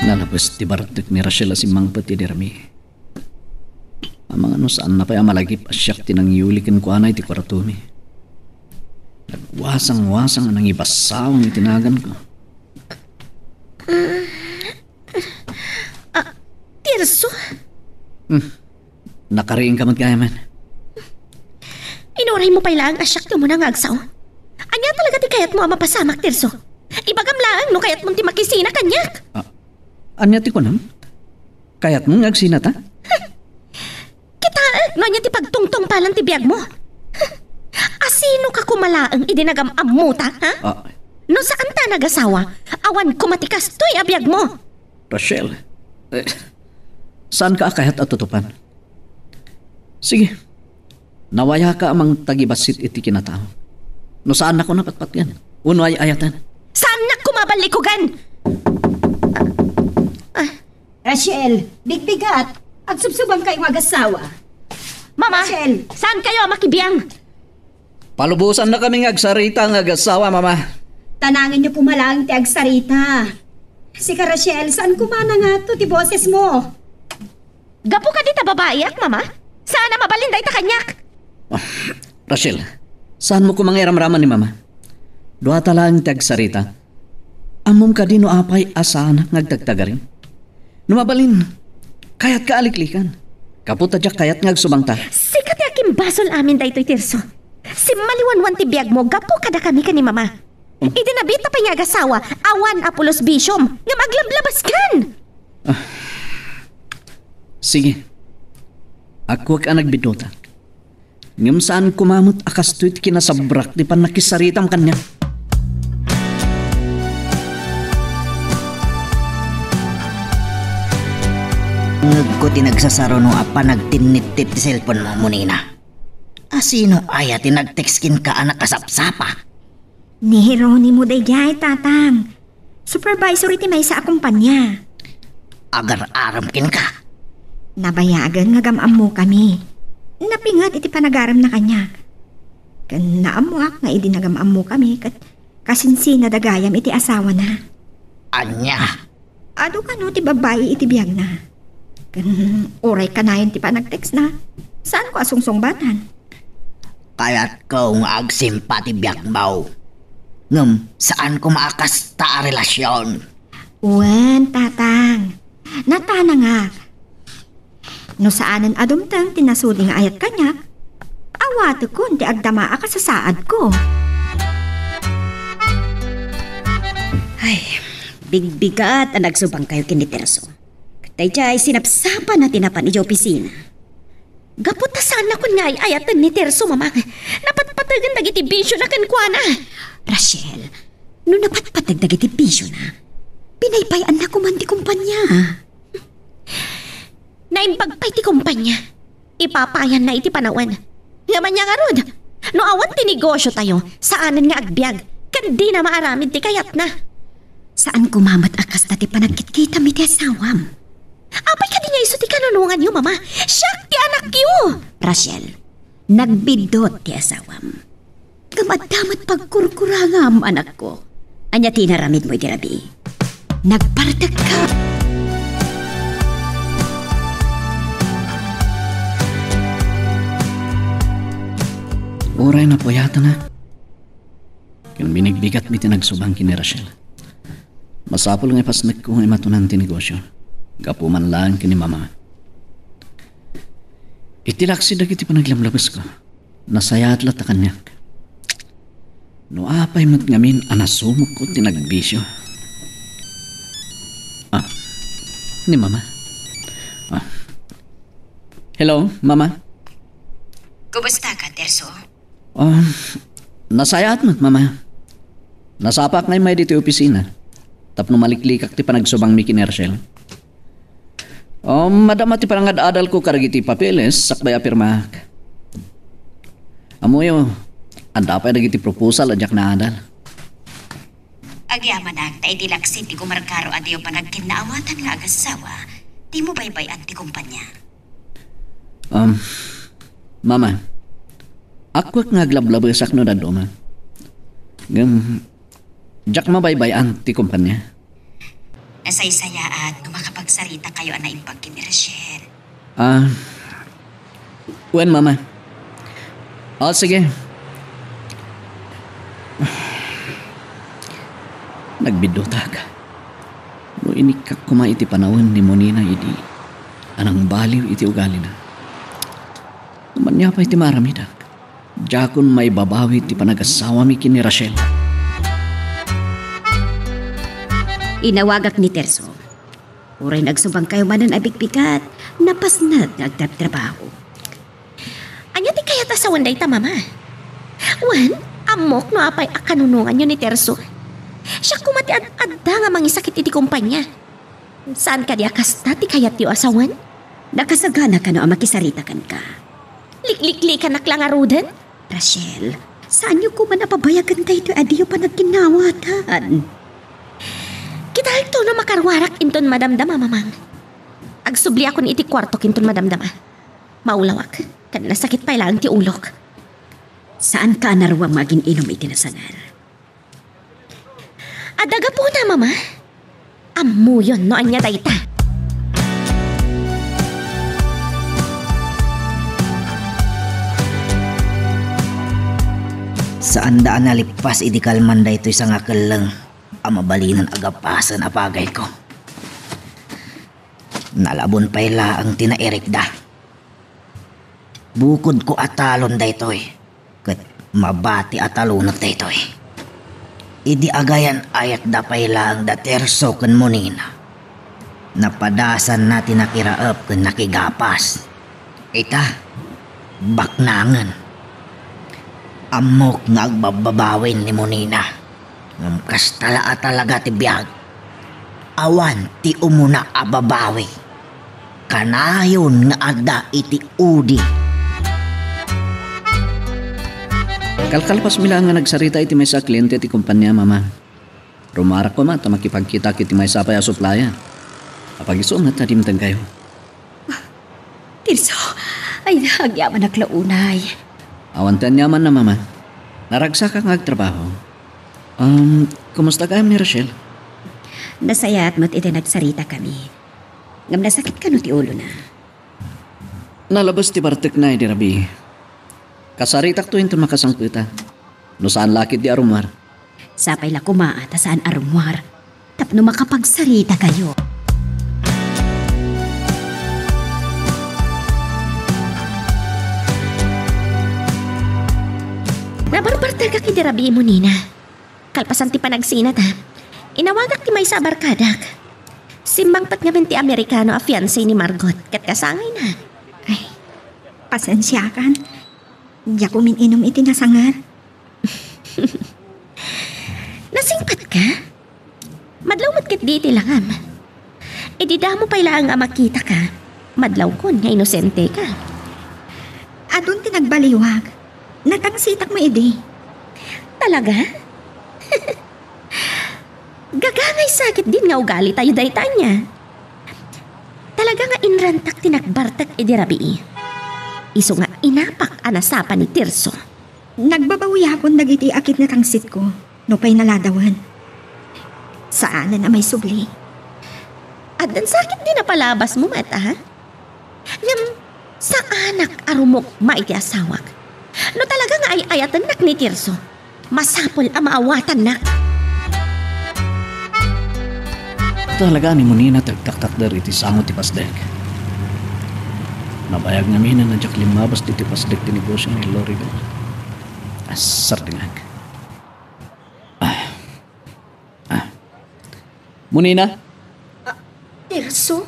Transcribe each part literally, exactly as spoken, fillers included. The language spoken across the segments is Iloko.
Nalabes ti bartek ni Rachel a simmangpet idi rami. Amangan no saanna pay a malagip a siak ti nangyuli kenkuana iti kuartomi. Nagwasang-wasang a nangibassawang iti naganko. Ah, Tirso? Hmm. Nakariingka met gayamen. Inuraymo pay laeng a siak ti umuna nga agsao. Ania talaga ti kayatmo a mapasamak, Tirso? Ibagam laeng no kayatmon ti makisina kaniak. Ah, ania ti kunam? Kayatmo nga agsinata? Kitaek no ania ti pagtungtungpalan ti biagmo. Asinoka koma laeng idi nagam-ammota, ha? Ah. No saanta a nagasawa, awan koma ti kastoy a biagmo. Rachel, eh, saanka a kayat a tutupan? Sige, nawayaka a mangtagibassit iti kinatao. No saannako napatpatgan, wenno ay-ayaten. Saannak koma ballikugan! Ah, Rachel, bigbigat, agsubsubangkayo nga agasawa. Mama, Rachel! Saankayo a makibiang? Palubosannakami nga agsarita nga agasawa, Mama. Tanangenyo koma laeng ti agsarita. Sika, Rachel, saan koma a nangato ti bosesmo? Gapu kadi ta babaiak, Mama? Saan a mabalin dayta kaniak? Ah, Rachel, saanmo koma nga iramraman ni Mama? Duata laeng ti agsarita. Ammom kadi no apay a saanak nga agtagtagari? No mabalin, kayatka a liklikan. Gapu ta diak kayat nga agsubangta. Sika ti akimbasol amin daytoy, Tirso. Simmaliwanwan ti biagmo gapu kadakami ken ni Mama. Hmm. Idi nabiit pay nga agasawa, awan a pulos bisiom, ngem aglablabaskan! Ah. Sige. Agkuak a nagbidduta. Ngem saan koma met a kastoy ti kinasabrak ti pannakisaritam kaniak. Ngegko ti nagsasaruno a panagtinnittit ti cellphone-mo, Monina. Asino aya ti nag-text kenka a nakasapsapa? Ni Jeronimo daydiay, Tatang. Supervisor iti maysa a kompania. Agar-arem kenka? Nabayagen nga agam-ammokami. Napinget iti panagaremna kaniak. Ken naammoak nga idi nagam-ammokami ket kasinsinada gayam iti asawana. Ania? Adu kano ti babbai iti biagna. Ken uray kanayon ti panagtextna, saanko a sungsungbatan. Kayatko nga agsimpa ti biagmo. Ngem saan koma a kasta a relasion. Wen, Tatang. Natanangak. No saanen a dumteng ti nasudi nga ayat kaniak, awatekon ti agdama a kasasaadko. Ay, bigbigat a nagsubangkayo ken ni Tirso. Ket daydiay sinapsapana ti napan idiay opisina. Gapu ta saannakon nga ay-ayaten ni Tirso, Mama. Napatpategen dagiti bisiona kenkuana. Rachel, no napatpateg dagiti bisiona, pinaypay-anna koman ti kompania. Naimbag pay ti kompania. Ipapayanna iti panawen. Ngem ania ngarud? No awan ti negosiotayo, saanen nga agbiag, ken dina maaramid ti kayatna. Saan koma met a kasta ti panagkitkitam iti asawam. Apay kadi nga isu ti kanunonganyo, Mama? Siak ti anakyo! Rachel, nagbiddut ti asawam. Ngem adda met pagkurkurangam, anakko. Ania ti inaramidmo iti rabii? Nagpartekka. Uray napuyatanak ken binigbigatmi ti nagsubang ken ni Rachel, masapul nga ipasnekko nga imatunan ti negosio, gapu man laeng ken ni Mama. Iti laksi dagiti panaglamlabesko, nasayaat latta kaniak. No apay met ngamin a nasumokko ti nagbisio. Ah, ni Mama. Ah. Hello, Mama. Kumusta ka, Terso? Ah, nasayaat met, Mama. Nasapak nga immay ditoy opisina tapno maliklikak ti panagsubangmi ken ni Rachel. Um, madama ti panangad-adalko kadagiti papeles sakbay a pirmaak. Ammoyo, adda pay dagiti proposal a diak naadal. Agyamanak ta iti laksid ti kumarkaro a diyo panagkinnaawatan nga agasawa, dimo baybay-an ti kumpanya. Um, Mama, akuak nga aglablabesak no dadduma. Ngem, diak mabaybay-an ti kumpanya. Nasaysayaat no makapagsaritakayo a naimbag ken ni Rachel. Ah, wen, Mama. Ah, sige. Nagbiddutak. No inikkak koma iti panawen ni Monina idi a nangbaliw iti ugalina. Ania pay ti maaramidak? Diakon maibabawi ti panagasawami ken ni Rachel. Inawagak ni Terso. Uray nagsubangkayo manen a bigbigat, napasnek nga agtrabtrabaho. Ania ti kayat a sawen dayta, Mama? Wen, ammok no apay a kanunonganyo ni Terso. Siak koma ti ad-adda nga mangisakit iti kompania. Saan kadi a kasta ti kayatyo a sawen? Nakasagana kano a makisarita kenka? Likliklikanak la ngaruden? Rachel, saanyo koma a pabayagen daytoy a diyo panagkinnawatan. Kitaekto no makaruarak inton madamdama, Mamang. Agsubliakon iti kuartok inton madamdama. Maulawak, ken nasakit pay laeng ti ulok. Saanka a naruam nga agin-inum iti nasanger? Adda gapuna, Mama. Ammoyon no ania dayta. Saanda a nalippas idi kalman daytoy sangakelleng a mabalinen a gapasen a pagayko. Nalabon pay laeng ti nairikda. Bukodko a talon daytoy, ket mabati a talonek daytoy. Idi agayan-ayatda pay laeng da Terso ken Monina, napadasanna ti nakiraep ken nakigapas. Ita, baknangen. Ammok nga agbabbabawi ni Monina. Ngem kasta la a talaga ti biag. Awan ti umuna a babawi. Kanayon nga adda iti udi. Kalkalpasmi laeng nga nagsarita iti maysa a kliente ti kompania, Mama. Rumarak koma ta makipagkitak iti maysa pay a suplayan. Apag-isu met a dimtengkayo. Tirso, ay, agyamanak la unay. Awan ti aniamanna, Mama. Naragsakak nga agtrabaho. Um, kumusta gayam ni Rachel? Nasayaat met iti nagsaritakami. Ngem nasakit kano ti ulona? Nalabes ti bartekna idi rabii. Kasaritakto inton makasangpeta. No saan la ketdi a rummuar. Sapay la koma ta saan a rummuar. Tapno makapagsarita kayo. Nabarbartekak idi rabii, Monina. Kalpasan ti panagsinata, inawagak ti maysa a barkadak. Simmangpet ngamin ti Amerikano a fiancé ni Margot ket kasangayna. Ay, pasensiakan. Diak umin-inum iti nasanger. Nasingpetka? Madlaw met ketdi iti langam. Idi damo pay laeng a makitaka, madlawkon nga inosenteka. Adun ti nagbaliwak. Natangsitak met idi. Talaga? Gagangaysa ketdin nga ugalitayo dayta ania. Talaga nga inrantak ti nagbartek idi rabii. Isu nga inapak a nasapa ni Tirso. Nagbabawiakon dagiti akit nga tangsitko, nupay naladawen. Saanen a maisubli. Addan sakit di napalabas mo met, a? Ngem, saanak a rumukma iti asawak. No talaga nga ay-ayatennak ni Tirso, masapul a maawatannak. Talaga ni Monina ti agtaktakder iti sango ti pasdek. Nabayag ngamin a diak limmabas ditoy pasdek ti negosio ni Loribel. Asardengak. Ah. Ah. Monina? Ah, Tirso?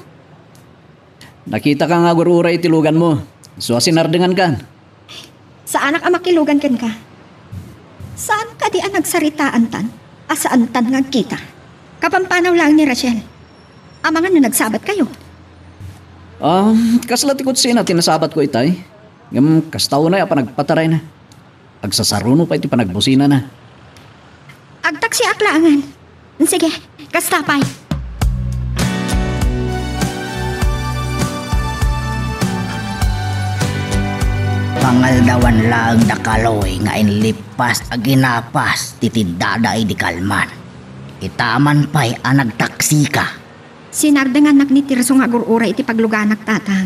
Nakitaka nga agur-uray iti luganmo. Isu a sinardengankan. Saanak a makilugan kenka. Saan kadi a nagsaritaantan a saantan nga agkita? Kapampanaw laeng ni Rachel. Amangan no nagsabatkayo. Ah, kasla ti kutsina ti nasabatko itay. Ngem kasta unay a panagpatarayna. Agsasaruno pay ti panagbusinana. Agtaksiak laengen. Sige, kasta pay. Pangaldawan laeng da Kaloy nga inlippas a ginapas ti tiddada idi kalman. Itaman pay a nagtaksika, Sinardengannak ni Tirso nga agur-uray iti pagluganak, Tatang.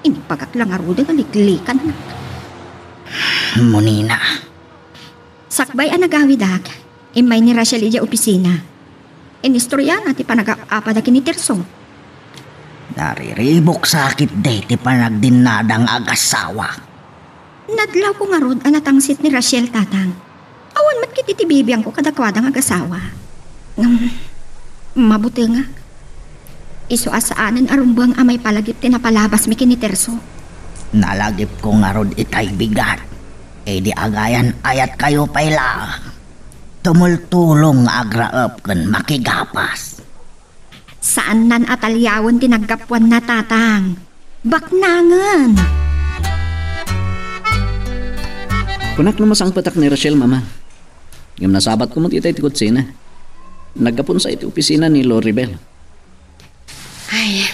Inibagak la ngaruden nga liklikannak. Munina. Sakbay a nagawidak, immay ni Rachel idiay opisina. Inistoriana ti panagap-apada ken ni Tirso. Nariribuk sakit daytoy panagdinnada nga agasawa. Nadlawko ngarud a natangsit ni Rachel, Tatang. Awan met ket iti bibiangko kadakuada nga agasawa. Ngem, mabutengak. Isu a saanen a rumbeng a maipalagip ti napalabasmi ken ni Tirso. Nalagipko ngarud itay bigat. Idi agayan-ayatkayo pay la, tumultulong nga agraep ken makigapas. Saannan a taliawen ti naggapuanna, Tatang. Baknangen! Kunak no masangpetak ni Rachel, Mama. Ngem nasabatko met itay ti kutsina. Naggapunsa iti opisina ni Loribel. Ay,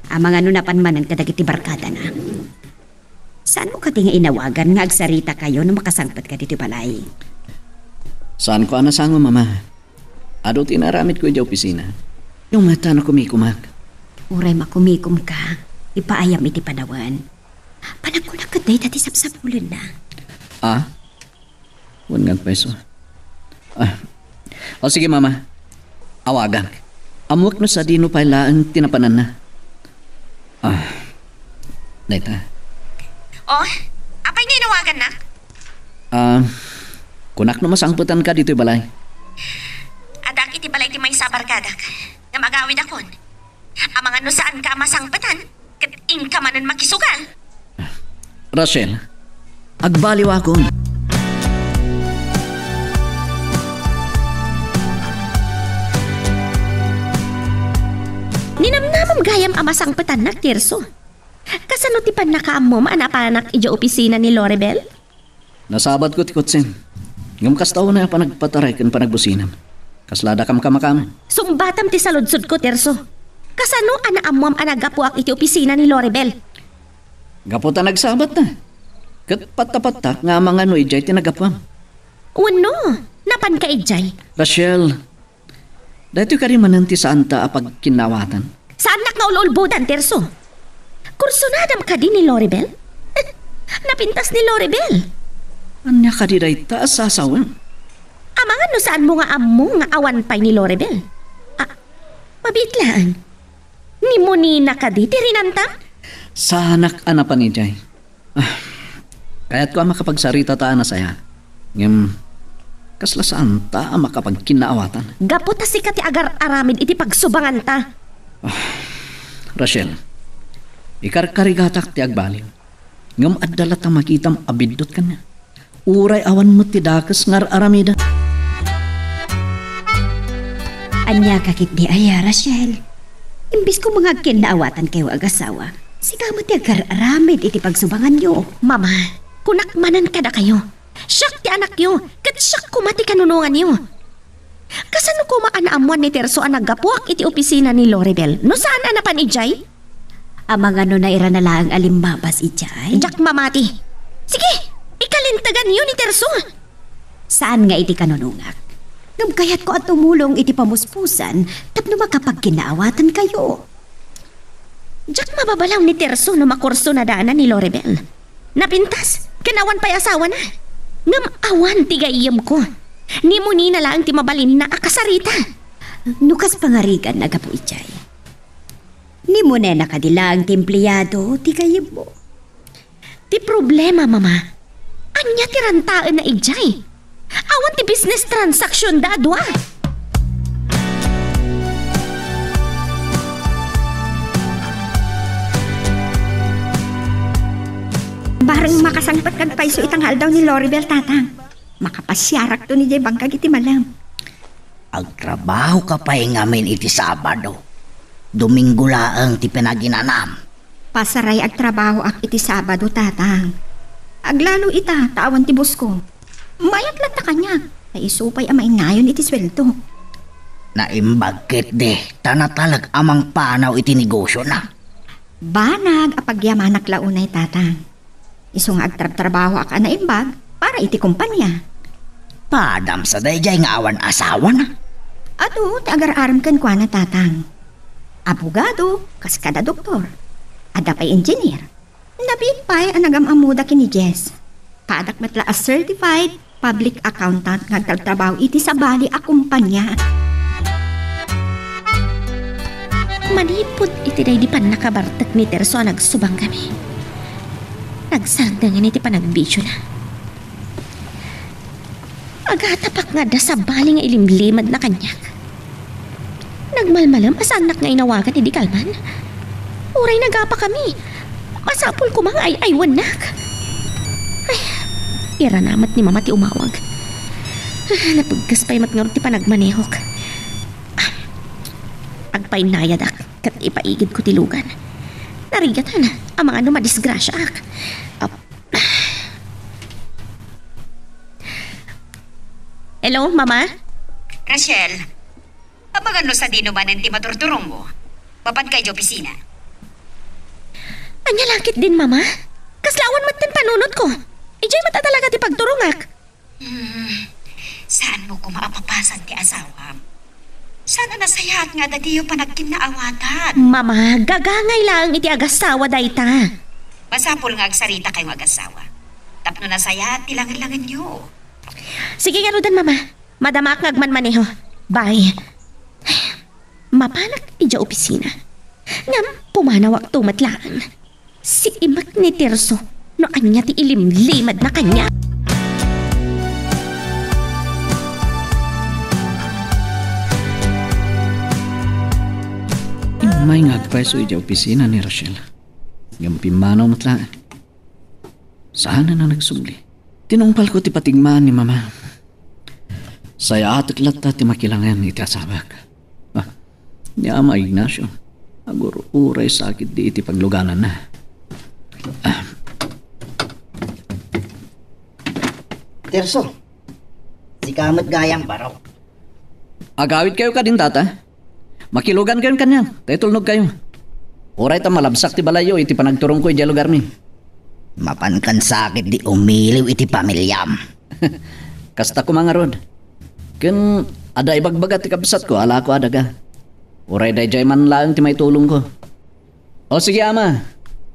amangan no napan manen kadagiti barkadana. Saanmo kadi nga inawagan nga agsaritakayo no makasangpetka ditoy balay? Saanko a nasango, Mama. Adu ti inaramidko idiay opisina. Ngem ta nakumikumak. Uray makumikomka, ipaayam iti panawen. Panagkunak ket dayta ti sapsapulenna. Ah? Wen nga agpayso. Ah. O, sige, Mama. Awagak. Ammoak no sadino pay laeng ti napananna. Ah. Dayta. O, apay nga inawagannak? Ah, kunak no masangpetanka ditoy balay. Addaak iti balay ti maysa a barkadak. Ngem agawidakon. Amangan no saanka a masangpetan, ket inka manen makisugal. Rachel, agbaliwakon. Ninamnamam gayam a masangpetannak, Tirso. Kasano ti pannakaammom a napanak idiay opisina ni Loribel? Nasabatko ti kotsen. Ngem kasta unay a panagpataray ken panagbusinam. Kasla dakam kamakaman. Sungbatam ti saludsodko, Tirso. Kasano a naammoam a naggapuak iti opisina ni Loribel? Gapu ta nagsabatna. Ket patta-pattak nga amangan no idiay ti naggapuam. Wenno, napanka idiay? Rachel, daytoy kadi manen ti saanta a pagkinnaawatan? Saannak nga ululbodan, Tirso. Kursunadam kadi ni Loribel? Napintas ni Loribel. Ania kadi dayta a sasawem? Amangan no saanmo nga ammo nga awan pay ni Loribel. Ah, mabiit laeng. Ni Munina kadi ti rinantam? Saanak a napan idiay. Ah, kayatko a makapagsarita ta a nasayaat. Ngem, kasla saanta a makapagkinnaawatan. Gapu ta sika ti agar-aramid iti pagsubanganta. Ah, Rachel, ikarkarigatak ti agbaliw. Ngem adda latta makitam a biddut kaniak. Uray awan met ti dakes nga ar-aramidek. Ania ka ketdi aya, Rachel? Imbes ko nga agkinnaawatankayo agasawa, sika met ti agar-aramid iti pagsubanganyo. Mama, kunak manen kadakayo, siak ti anakyo, ket siak koma ti kanunonganyo. Kasano koma a naammoan ni Tirso a naggapuak iti opisina ni Loribel no saan a napan idiay? Amangan no nairana laeng a limmabas idiay? Diak mamati. Sige, ikalinteganyo ni Tirso. Saan nga iti kanunongak. Ngem kayatko a tumulong iti pamuspusan tapno makapagkinnaawatankayo. Diak mababalaw ni Tirso no makursunadana ni Loribel. Napintas, ken awan pay asawana. Ngem awan ti gayyemko. Ni Munina laeng ti mabalinna a kasarita. No kas pangarigan a gapu idiay, ni Munina kadi laeng ti empleado ti gayyemmo? Ti problema, Mama, ania ti rantaenna idiay? Awan ti business transaction da a dua. Bareng makasangpet kad payso ita nga aldaw ni Loribel, Tatang. Makapasiarakto idiay bangkag iti malem. Agtrabahoka pay ngamin iti Sabado. Domingo laeng ti pinaginanam. Pasaray agtrabahoak iti Sabado, Tatang. Aglalo ita ta awan ti bosko. Mayat latta kaniak, ta isu pay a mainayon iti sueldo. Naimbag ketdi, ta natalek a mangpanaw iti negosiona. Banag a pagyamanak la unay, Tatang. Isu nga agtrabtrabahoak a naimbag para iti kompania. Padam sa daydiay nga awan asawana. Adu ti agar-arem kenkuana, Tatang. Abogado, kas kada doktor. Adda pay engineer. Nabiit pay a nagam-ammoda ken ni Jess. Paadak met la a certified public accountant nga agtartrabaho iti sabali a kompania. Manipud iti daydi pannakabartek ni Terso a nagsubangkami, nagsardeng iti panagbisiona. Agatapak nga adda sabali nga ilimlimedna kaniak. Nagmalmalem a saannak nga inawagan idi kalman. Uray nagapakami, masapul koma nga ay-aywannak. Ay, iranamat ni Mama ti umawag. Ah, napegkes pay met ngarud ti panagmanehok. Ah, agpainayadak ket ipaigidko ti lugan. Narigatan, amangan no madisgrasiaak. Ah, Hello, Mama? Rachel, amangan no sadino manen ti maturturongmo? Mapanka idiay opisina? Ania la ketdin, Mama? Kasla awan met ti panunotko. Idiay met a talaga ti pagturongak. Hmm, saanmo koma a mapasan ti asawam? Saan a nasayaat nga adda diyo panagkinnaawatan? Mama, gagangay laeng iti agasawa dayta. Masapul nga agsaritakayo nga agasawa. Tapno nasayaat ti langenlangenyo. Sige, ngaruden, Mama. Madamaak nga agmanmaneho. Bye. Mapanak idiay opisina. Ngem pumanawakto met laeng. Siimek ni Tirso no ania ti ilimlimedna kaniak. Immay nga agpayso idiay opisina ni Rachel. Ngem pimmanaw met laeng. Saan a nagsubli? Tinungpalko ti patigmaan ni Mama. Sayaatek latta ti makilangen iti asawak. Ah, ni Ama Ignacio, agur-uray sakit di iti paglugananna. Ah. Tirso, sika met gayam baro. Agawidkayo kadin, Tata? Makilugankayon kaniak, ta itulnogkayo. Uray ta malabsak ti balayyo iti panagturongko idiay lugarmi. Mapankan sakit di umiliw iti pamiliam. Kasta koma ngarud. Ken adda ibagbaga ti kabsatko a lako a daga. Uray daydiay man laeng ti maitulongko. O sige, Ama.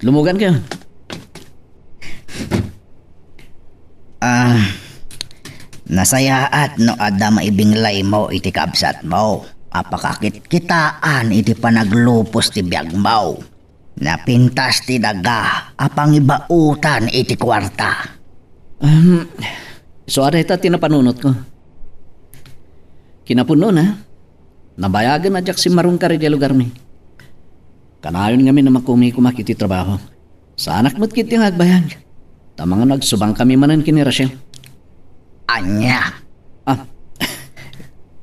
Lumugankayo. Ah, nasayaat no adda maibinglaymo iti kabsatmo a pakakitkitaan iti panaglupos ti biagmo. Napintas ti daga a pangibaotan iti kuarta. Um, isu a dayta ti napanunotko. Kinapudnona, nabayagen a diak simmarungkar idiay lugarmi. Kanayon ngamin a makumikomak iti trabaho. Saanak met ketdi nga agbayag. Ta amangan no agsubangkami manen ken ni Rachel. Ania? Ah,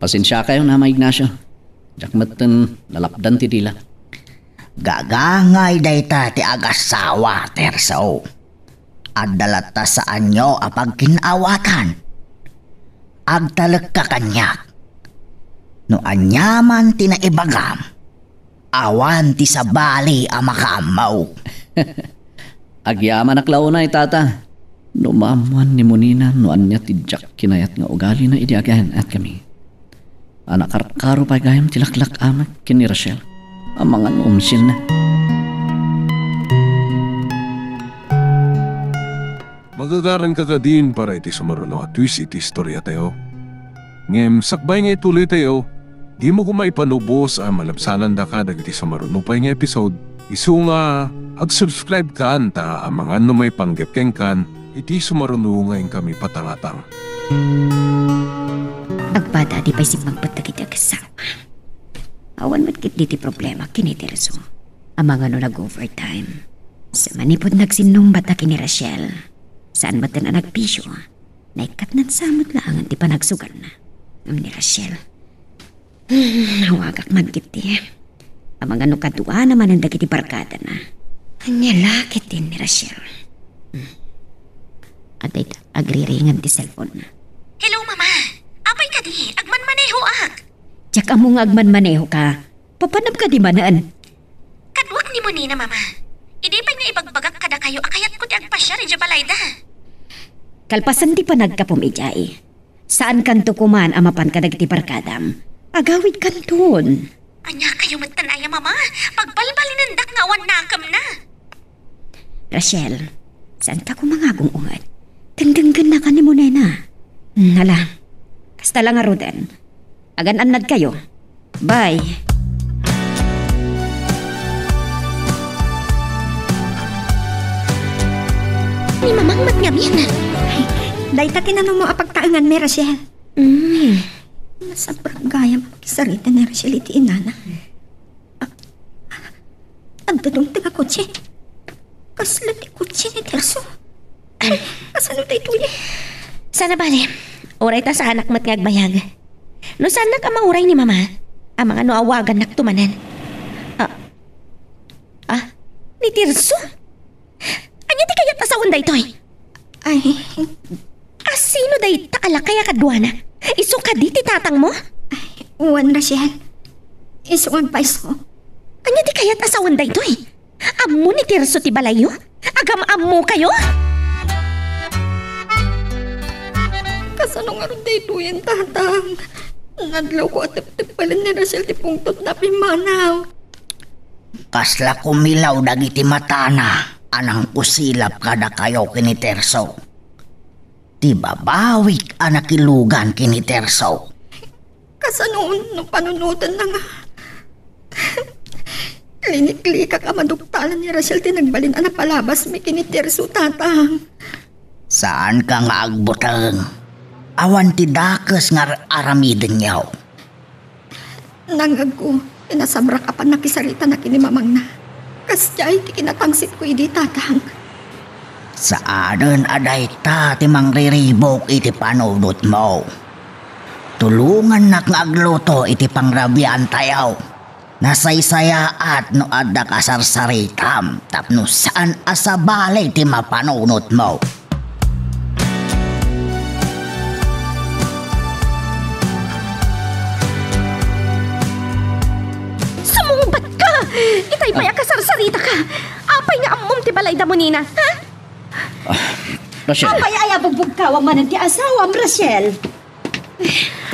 pasensiakayon, Ama Ignacio. Diak metten nalapdan ti dila. Gagangay dayta ti agasawa, Tirso. Adda latta saanyo a pagkin-awatan. Agtalekka kaniak. No aniaman ti naibagam, awan ti sabali a makaammo. Agyamanak la unay, Tata. No maammoan ni Monina no ania ti diak kinayat nga ugalina idi agannatkami. A nakarkaro pay gayam ti laklak-amek ken ni Rachel. Amangan no umsienna. Magagaranka kadin para iti sumaruno a twist iti istoriatayo. Ngem sakbay nga ituloytayo, dimo koma ipanubos a malabsananda kadagiti sumaruno pay nga episode, isu nga ag-subscribe kan ta amangan no maipanggep kenkan iti sumaruno nga inkami patangatang. Agpadaadi pay simmangpet dagiti agasawa. Awan met ketdi ti problema ken ni Tirso. Amangan no nag-overtime. Sa manipud nagsinnungbat a ken ni Rachel. Saan met a nagbisio. Naikkatnan sa met laengen ti panagsuganna. Ngem ni Rachel. Hmm, nawagak man ketdi. Amangan no kaduana manen dagiti barkadana. Ania la ketdin ni Rachel. Hmm. Adda ita agriringan ti cellphone-na. Hello, Mama. Apay kadi? Agmanmanehoak. Diak ammo nga agmanmanehoka. Papanam kadi manen? Kaduak ni Monina, Mama. Idi pay nga ibagbagak kadakayo a kayatko ti agpasiar idiay balayda. Kalpasan ti panagkapum idiay, saankanto koman a mapan kadagiti barkadam. Agawidkanton. Ania kayo met tan aya, Mama? Pagbalbalinendak nga awan nakemna. Rachel, saanka koma nga agung-unget. Dengdenggennakan ni Monena. Hmm, hala. Kasta la ngaruden. Agan-annad kayo. Bye. Ni Mamang met ngamin. Ay, dayta ti nanumo a pagtaenganmi, Rachel. Mm. Nasabrak gayam a makisarita ni Rachel iti inana. Ah, adda dumteng a kotse. Kasla ti kotse ni Terso. Ay, kasano daytoy? Saan a bale, uray ta saanak met nga agbayag. No saannak a mauray ni Mama, amangan no awagannak to manen. Ah, ah, ni Terso? Ania ti kayat a sawen daytoy? Ay. A sino dayta a lakay a kaduana? Isu kadi ti tatangmo? Ay, wen, Rachel. Isu nga agpaiso. Ania ti kayat a sawen daytoy? Ammo ni Terso ti balayyo? Agam-ammokayo? Kasano ngarud daytoyen, Tatang? Nadlawko a tepteppelen ni Rachel ti pungtotna a pimmanaw. Kasla kumilaw dagiti matana a nangkusilap kadakayo ken ni Terso. Ti babawik a nakilugan ken ni Terso. Kasano no panunotenna nga liniklikak a maduktalan ni Rachel ti nagbalin a napalabasmi ken ni Terso, Tatang? Saanka nga agbuteng. Awan ti dakes nga ar-, aramidenyo. Nangngegko, ti nasabrak a pannakisarita na ken ni Mamangna. Kasdiay ti kinatangsipko idi, Tatang. Saanen a dayta ti mangriribuk iti panunotmo. Tulongannak nga agluto iti pangrabiantayo. Nasaysayaat no adda kasarsaritam tapno saan a sabali ti mapanunotmo. Sumungbatka! Itay pay a kasarsaritaka! Apay nga ammom ti balayda Monena, ha? Ah, Rachel. Apay aya bugbugkawam manen ti asawam, Rachel?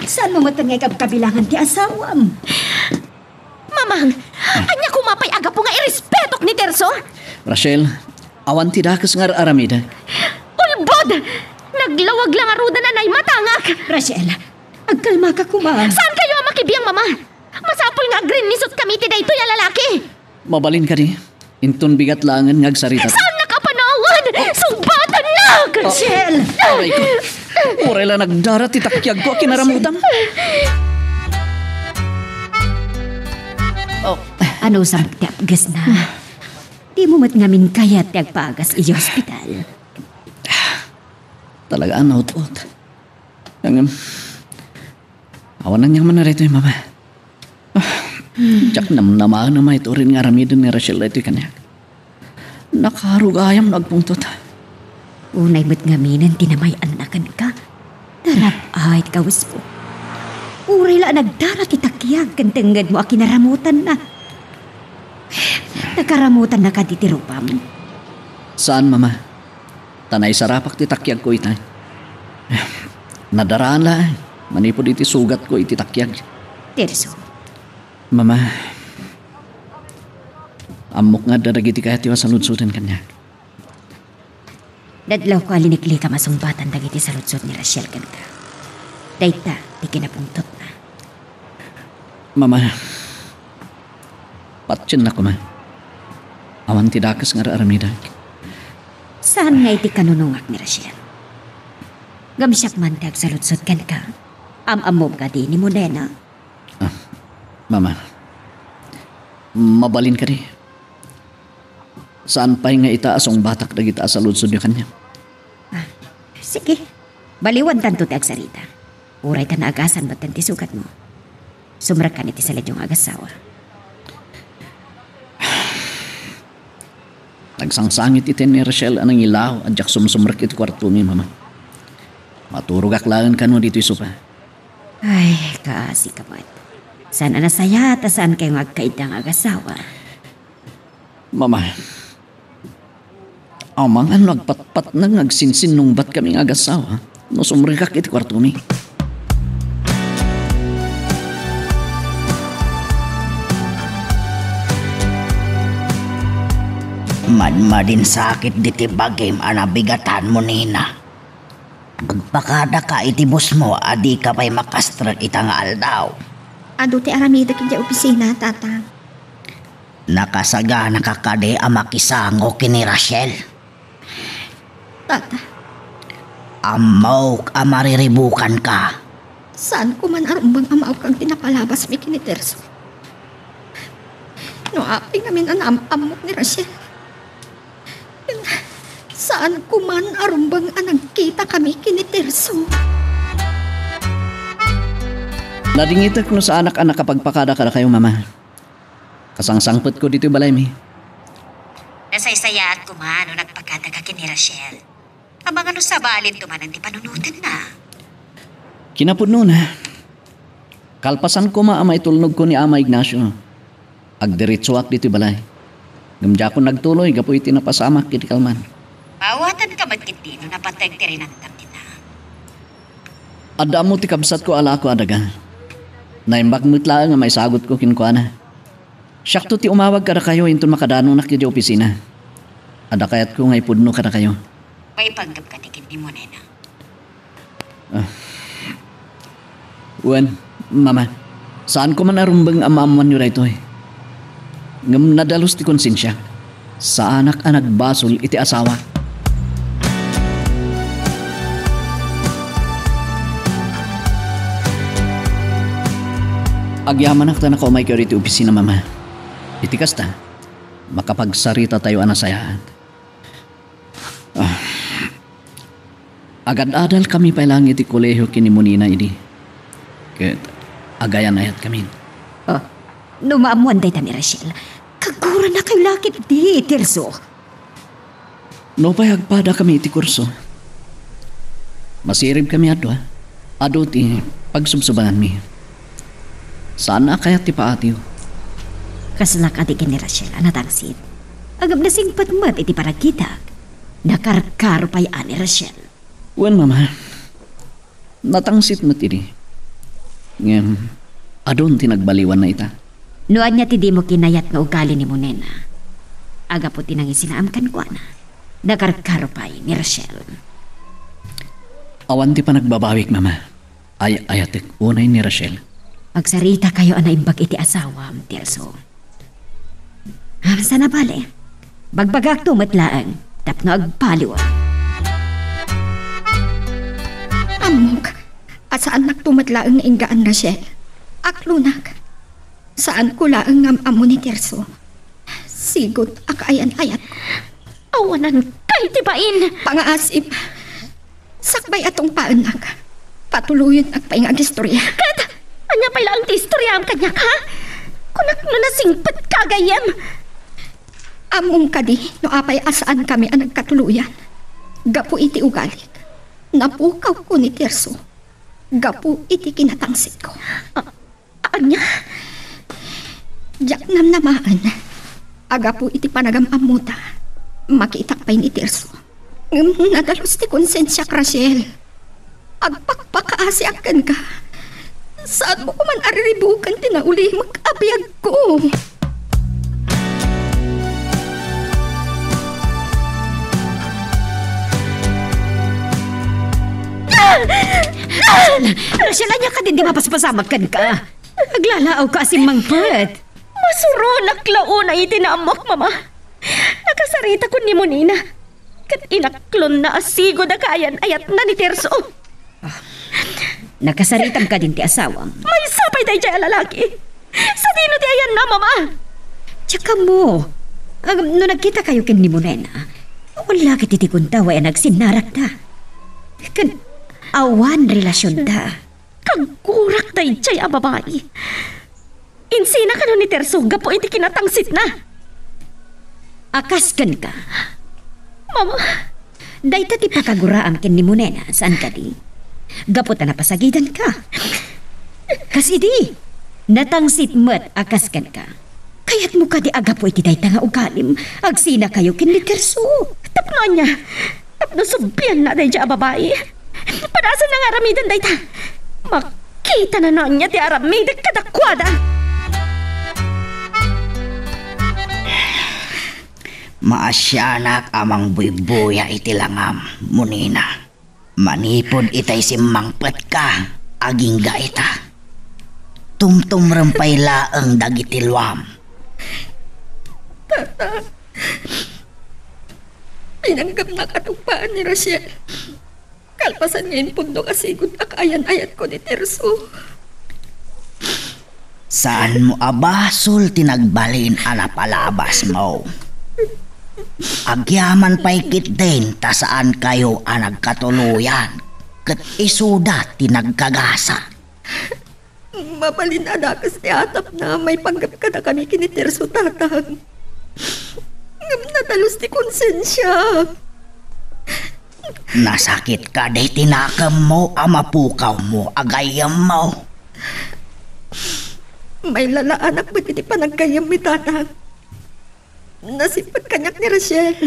Saanmo metten nga ikabkabilangan ti asawam? Mamang, ania koma pay a gapu nga irespetok ni Terso? Rachel, awan ti dakes nga ar-aramidek. Ulbod! Naglawag la ngaruden a naimatangak! Rachel, agkalmaka koma. Saankayo a makibiang, Mama? Masapul nga agrinnisot kami iti daytoy a lalaki. Mabalin kadi? Inton bigat laengen nga agsarita. Saannak a panawad! Sungbatannak! Rachel! Aray ko. Uray la nagdara ti takiagko a kinaramutam. Oh. Anusam ti apgesna? Dimo met ngamin kayat ti agpagas idiay ospital? Talaga a naut-ot. Ngem, awan aniamanna daytoy, Mama. Ah, diak namnamaen a maitured nga aramiden ni Rachel daytoy kaniak. Nakarugayam no agpungtot. Unay met ngaminen ti namay-anna kenka. Narap-ay ti kawesmo. Uray la a nagdara ti takiag ken tengngedmo a kinaramutanna. Nakaramutannaka ditoy rupam? Saan, Mama. Ta naisarapak ti takiagko itay. Nadaraan laeng manipud iti sugatko iti takiag. Terso. Mama, ammok nga adda dagiti kayatyo a saludsoden kaniak. Nadlawko a liniklikam a sungbatan dagiti saludsod ni Rachel kenka. Dayta ti kinapungtotna. Mama, patiennak koma. Awan ti dakes nga ar-aramidek. Saan nga iti kanunongak ni Rachel? Ngem siak man ti agsaludsod kenka. Am-ammom kadi ni Monena? Ah, Mama, mabalin kadi. Saan pay nga ita a sungbatak dagita a saludsodyo kaniak? Ah, sige. Baliwantanto ti agsarita. Uray ta naagasan metten ti sugatmo. Sumrekkan iti saledyo nga agassawa. Nagsangsangit iti ni Rachel a nangilaw a diak sumsumrek iti kuartomi, Mama. Maturogak laeng kano ditoy sopa. Ay, kaasi ka met. Saan a nasayaat a saankayo nga agkaiddang agassawa? Mama, amangan no agpatpatnang nga agsinsinnungbatkami nga agassawa no sumrekak iti kuartomi. Madmadin sakit diti bagim a nabigatanmo, Nina. Agpakadaka iti busmo a dika pay makastrek ita nga aldaw. Adu ti aramidek idiay opisina, Tata. Nakasaganaka kadi a makisango ken ni Rachel? Tata. Ammok a mariribukanka. Saanko man a rumbeng a maawkag ti napalabasmi ken ni Tirso. No apay ngamin a naam-ammok ni Rachel, saanko man a rumbeng a nagkitakami ken ni Tirso. Nadingitek no saanak a nakapagpakada kadakayo, Mama. Kasangsangpetko ditoy balaymi. Nasaysayaat koma no nagpakadaka ken ni Rachel. Amangan no sabalinto manen ti panunotenna. Kinapudnona, kalpasan koma a maitulnogko ni Ama Ignacio, agdiretsoak ditoy balay. Ngem diakon nagtuloy gapu iti napasamak iti kalman. Maawatanka met ketdi no napateg ti rinantam, Tita. Adda ammo ti kabsatko a lako a daga. Naimbag met laeng a maisagutko kenkuana. Siakto ti umawag kadakayo inton makadanonak idiay opisina. Adda kayatko nga ipudno kadakayo. Maipanggep kadi ken ni Monena? Ah. Wen, Mama, saanko man a rumbeng a maammoanyo daytoy. Ngem nadalus ti konsensiak. Saanak a nagbasol iti asawak. Agyamanak ta nakaumaykayo iti opisina, Mama. Iti kasta, makapagsaritatayo a nasayaat. Ah. Agad-adalkami pay laeng iti kolehio ken ni Monena idi. Ket agayan-ayatkami. Ah, no maammoan dayta ni Rachel, kaguranakayo la ketdi, Tirso. Nupay agpadakami iti kurso, masiribkami a dua. Adu ti pagsubsubaanmi. Saan a kayat ti paatiyo. Kasla kadi ken ni Rachel a natangsit. Ngem nasingpet met iti panagkitak. Nakarkaro pay a ni Rachel. Wen, Mama. Natangsit met idi. Ngem, adun ti nagbaliwanna ita. No ania ti dimo kinayat nga ugali ni Monena, agapu ti nangisinaam kenkuana, nakarkaro pay ni Rachel. Awan ti panagbabawik, Mama. Ay-ayatek unay ni Rachel. Agsarita kayo a naimbag iti asawam, Tirso. Ah, sana bale. Bagbagakto met laeng tapno agbaliw. Ammok a saannakto met laeng nga inggaan, Rachel. Aklonak. Saanko laeng nga am-ammo ni Tirso. Sigud a kaayan-ayatko. Awanan kay ti bain! Pangaasip. Sakbay a tungpaennak, patuloyennak pay nga agistorya. Ket ania pay laeng ti istoryaam kaniak, ha? Kunak no nasingpetka a gayyem. Ammom kadi no apay a saankami a nagkatuloyan? Gapu iti ugalik, napukawko ni Tirso. Gapu iti kinatangsitko. Ah, Ania? Diak namnamaen a gapu iti panagam-ammota, makitak pay ni Tirso. Ngem nadalus ti konsensiak, Rachel. Agpakpakaasiak kenka. Saanmo koman a riribuken ti naulimek a biagko. Rachel, ania kadin ti mapaspasamak kenka? Aglalaawka a simmangpet. Masuronak la unay iti naammok, Mama. Nakasaritakon ni Monena. Ket inaklonna a sigud a kaayan-ayatna ni Tirso. Ah, nakasaritam kadin ti asawam? Maysa pay daydiay a lalaki. Sadino ti ayanna, Mama? Diak ammo. Ngem no nagkitakayo ken ni Monena, awan la ket iti kunta a nagsinnarakta. Ken awan relasionta. Kaggurak daydiay a babai. Insina kano ni Tirso gapu iti kinatangsitna. A kas kenka. Mama. Dayta ti pakaguraam ken ni Monena, saan kadi? Gapu ta napasagidanka. Kas idi, natangsit met a kas kenka. Kayatmo kadi a gapu iti dayta nga ugalim, agsinakayo ken ni Tirso? Tapno ania? Tapno sublianna daydiay a babai? Padasenna nga aramiden dayta. Makitana no ania ti aramidek kadakuada. Maasianak a mangbuybuya iti langam, Munina. Manipud itay simmangpetka, agingga ita. Tumtumrem pay laeng dagiti luam. Tata, pinanggamnak a tugbaan ni Rachel. Kalpasan nga impundok a sigud a kaayan-ayatko ni Tirso. Saanmo a basol ti nagbalin a napalabasmo. Agyaman pay ketdin ta saankayo a nagkatuloyan, ket isuda ti nagkagasa. Mabalin a dakes ti atapna maipanggep kadakami ken ni Tirso, Tatang. Ngem nadalus ti konsensiak. Nasakit kadi ti nakemmo a mapukawmo a gayyemmo? Mailalaanak met iti panaggayyemmi, Tatang. Nasippet kaniak ni Rachel.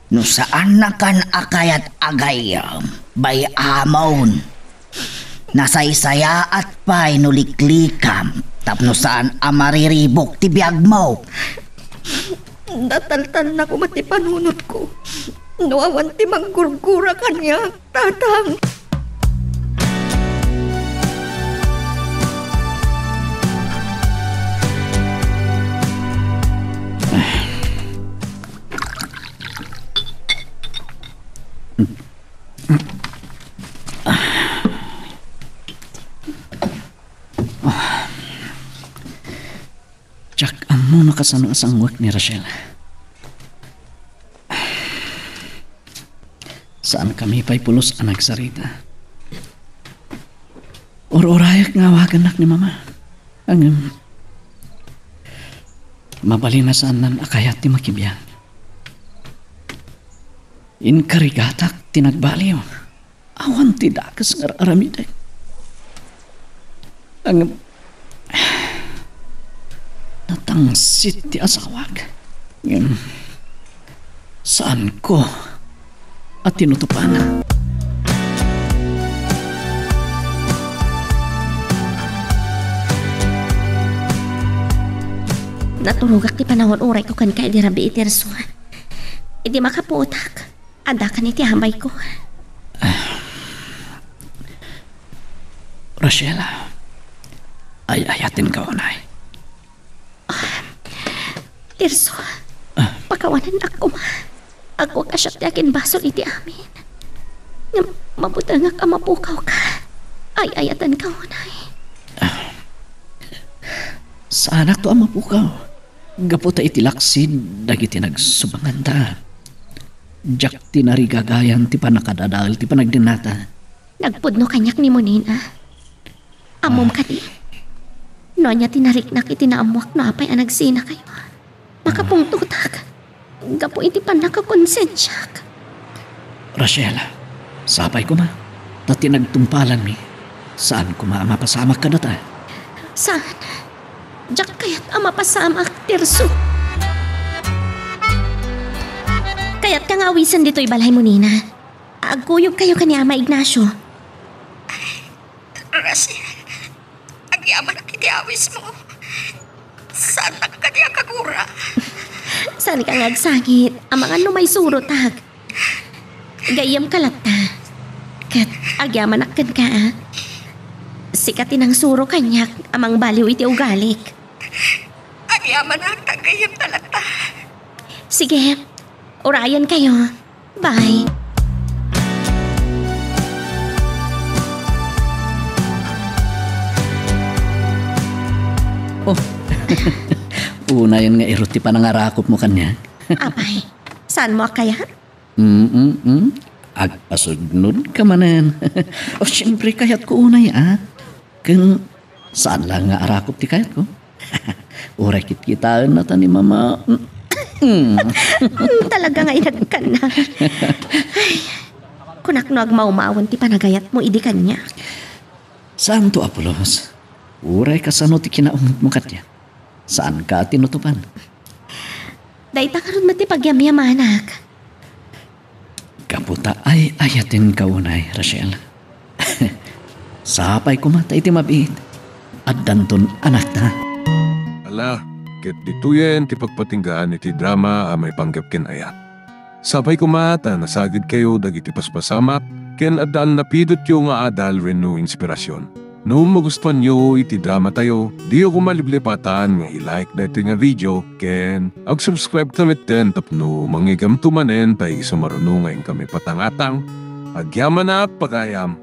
No saannakan a kayat a gayyem, bay-amon. Nasaysayaat pay no liklikam tapno saan a mariribuk ti biagmo. Nataltalna koma ti panunotko no awan ti manggurgura kaniak, Tatang. Diak ammo no kasano a sanguek ni Rachel. Saankami pay pulos a nagsarita. Ur-urayak nga awagannak ni Mama. Ngem, mabalin a saannan a kayat ti makibiag. Inkarigatak ti nagbaliw. Awan ti dakes nga ar-aramidek. Ngem, natangsit ti asawak. Ngem, saanko a tinutupan. Naturogak ti panangur-urayko kenka idi rabii, Tirso. Idi makapuotak, addakan iti abayko. Rachel, ay-ayatenka unay. Tirso, ah, pakawanennak koma. Agkuak a siak ti akinbasol iti amin. Ngem mabutengak a mapukawka. Ay-ayatenka unay. Ah, saanakto a mapukaw. Gapu ta iti laksid dagiti nagsubanganta, diak tinarigagayan ti pannakadadael ti panagdennata. Nagpudno kaniak ni Munina. Ammom kadi, no ania ti nariknak iti naammoak no apay a nagsinakayo. Makapungtotak gapu iti pannakakonsensiak. Rachel, sapay koma, ta ti nagtungpalanmi, saan koma a mapasamak kadata. Saan? Diak kayat a mapasamak, Tirso. Kayatka nga awisen ditoy balay, Munina? Agkuyogkayo ken ni Ama Ignacio. Rachel, agyamanak iti awismo. Saannak kadi a kagura. Saanka nga agsangit, amangan no maisurotak. Gayyemka latta. Ket agyamanak kenka, a. Sika ti nangsuro kaniak a mangbaliw iti ugalik. Agyamanak ta gayyemta latta. Sige, urayenkayo. Bye. Oh. Unayen nga irut ti panangarakupmo kaniak. Apay, saanmo a kayat? Mm-mm. Agpasugnodka manen. Oh, siempre, kayatko unay, a. Ken saan la nga arakup ti kayatko. Uray kitkitaenna ta ni Mama. Mm, talaga nga inagkanna. Ay, kunak no agmawmawen ti panagayatmo idi kaniak. Saanto a pulos. Uray kasano ti kinaumotmo kaniak. Saanka a tinutupan. Dayta ngarud met ti pagyamyamanak. Gapu ta ay-ayatenka unay, Rachel. Sapay koma ta iti mabiit, addanton anakta. Ala, ket ditoyen ti pagpatinggaan iti drama a maipanggep ken ayat. Sapay koma ta nasagidkayo dagiti paspasamak ken addaan napidotyo nga adal wenno inspirasyon. No magustuanyo iti dramatayo, diyo koma liplipatan nga i-like daytoy nga video ken ag-subscribe ta metten tapno mangigamto manen ta isumaruno nga inkami patangatang. Agyamanak pagayam!